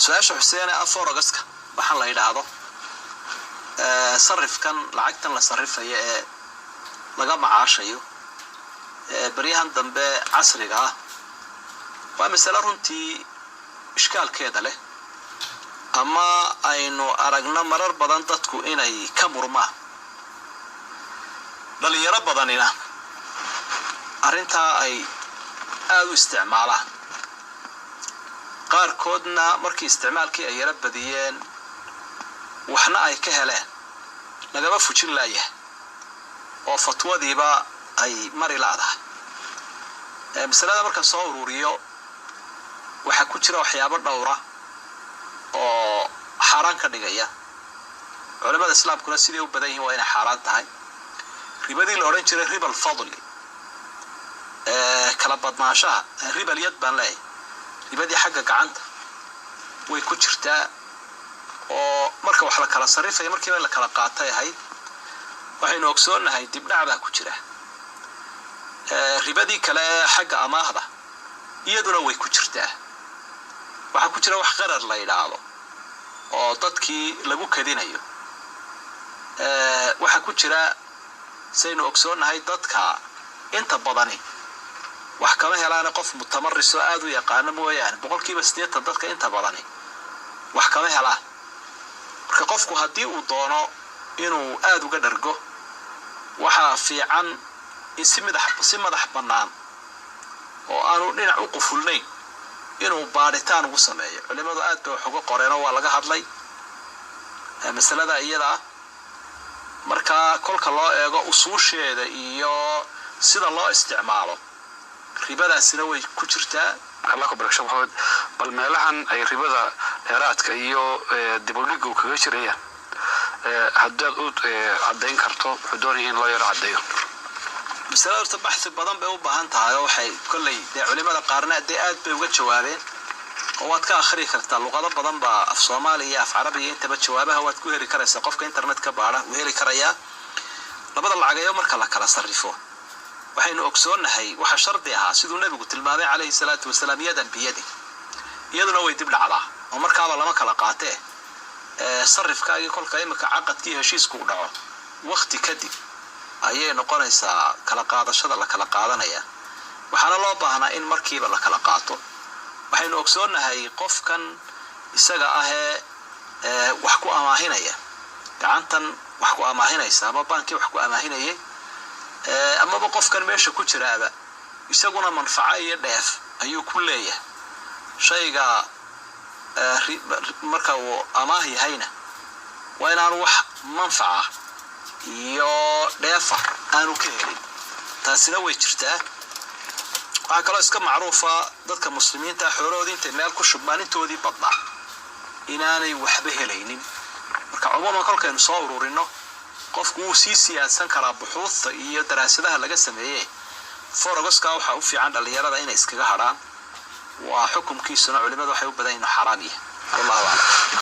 Su-aasha Xuseene ah, forex-ka waxaan la yidhaahdo, sarifkan lacagtan la sarrifayo ee laga macaashayo baryahan dambe casriga ah, waa masale runtii ishkaalkeeda leh, ama aynu aragno marar badan dadku inay ka murmaan, dhalinyaro badanina arrintaa ay aada u isticmaalaan, qaarkoodna markii isticmaalkii ay yaro badiyeen waxna ay ka heleen lagama fujin laayahay oo fatwadiiba ay mari la'dahay. Masalada markaan soo ururiyo, waxaa ku jira waxyaabo dhowra oo xaaraan ka dhigaya. Culamada islaamkuna siday u badan yihiin waa inay xaaraan tahay. Ribadii la odhan jiray ribal fadli, kala badnaanshaha, ribal yad baan leeyahay, ribadii xagga gacanta way ku jirtaa, oo marka wax la kala sarrifaya markiiba in la kala qaatay ahayd. Waxaynu ogsoonnahay dibdhac baa ku jira. Ribadii kale ee xagga amaahda iyaduna way ku jirtaa. Waxaa ku jira wax qarar la yidhaahdo oo dadkii lagu kadinayo. Waxaa ku jira, saynu ogsoonnahay, dadka inta badani wax kama helaane, qof mutamaris oo aada u yaqaano mooyaane, 80% dadka inta badani wax kama helaan. Marka qofku haddii uu doono inuu aada uga dhargo, waxaa fiican in si madax bannaan oo aanu dhinac u qufulnayn inuu baadhitaan ugu sameeyo. Culimadu aad bay wax uga qoreenoo waa laga hadlay masalada iyada ah. Marka kolka loo eego usuusheeda iyo sida loo isticmaalo, ribadaasina way ku jirtaa. Allah ku barakasho, Maxamed. Bal meelahan ay ribada dheeraadka iyo dibudhiga uu kaga jirayaan haddaad u caddayn karto, wuxuu doonaya in loo yaro caddeeyo. Masalada horta baxthi badan bay u baahan tahay, oo waxay kolley dee culimada qaarna dee aad bay uga jawaabeen oo waad ka akhri kartaa luqado badan baa, af Soomaaliya iyo af Carabiga intaba jawaabaha waad ku heli karaysaa. Qofka internet ka baadha wuu heli karayaa. Labada lacagayo marka la kala sarrifo, waxaynu ogsoonnahay waxa shardi ahaa, siduu Nebigu tilmaamay calayhi salaatu wasalaam, yadan biyadin. Iyaduna way dib dhacdaa oo markaaba lama kala qaatee. Sarifkaagii kolka imika caqadkii heshiisku u dhaco, wakti kadib ayay noqonaysaa kala qaadashada la kala qaadanaya. Waxaana loo baahnaa in markiiba la kala qaato. Waxaynu ogsoonnahay qofkan isaga ahee wax ku amaahinaya, gacantan wax ku amaahinaysa ama baankii wax ku amaahinayay amaba qofkan meesha ku jiraaba, isaguna manfaco iyo dheef ayuu ku leeyahay shayga. Marka uu amaah yahayna, waa inaanu wax manfaca iyo dheefa aanu ka helin. Taasina way jirtaa. Waxaa kaloo iska macruufa dadka muslimiinta xoolahoodii intay meel ku shubmaan intoodii badnaa inaanay waxba helaynin. Marka cumuuman kolkaynu soo ururino, qofku wuu sii siyaadsan karaa buxuudta iyo daraasadaha laga sameeyey. Forex-ka waxaa u fiican dhalinyarada inay iskaga hadhaan. Waa xukumkiisuna culimadu waxay u badan yihin xaaraam yahay. Wallahu aclam.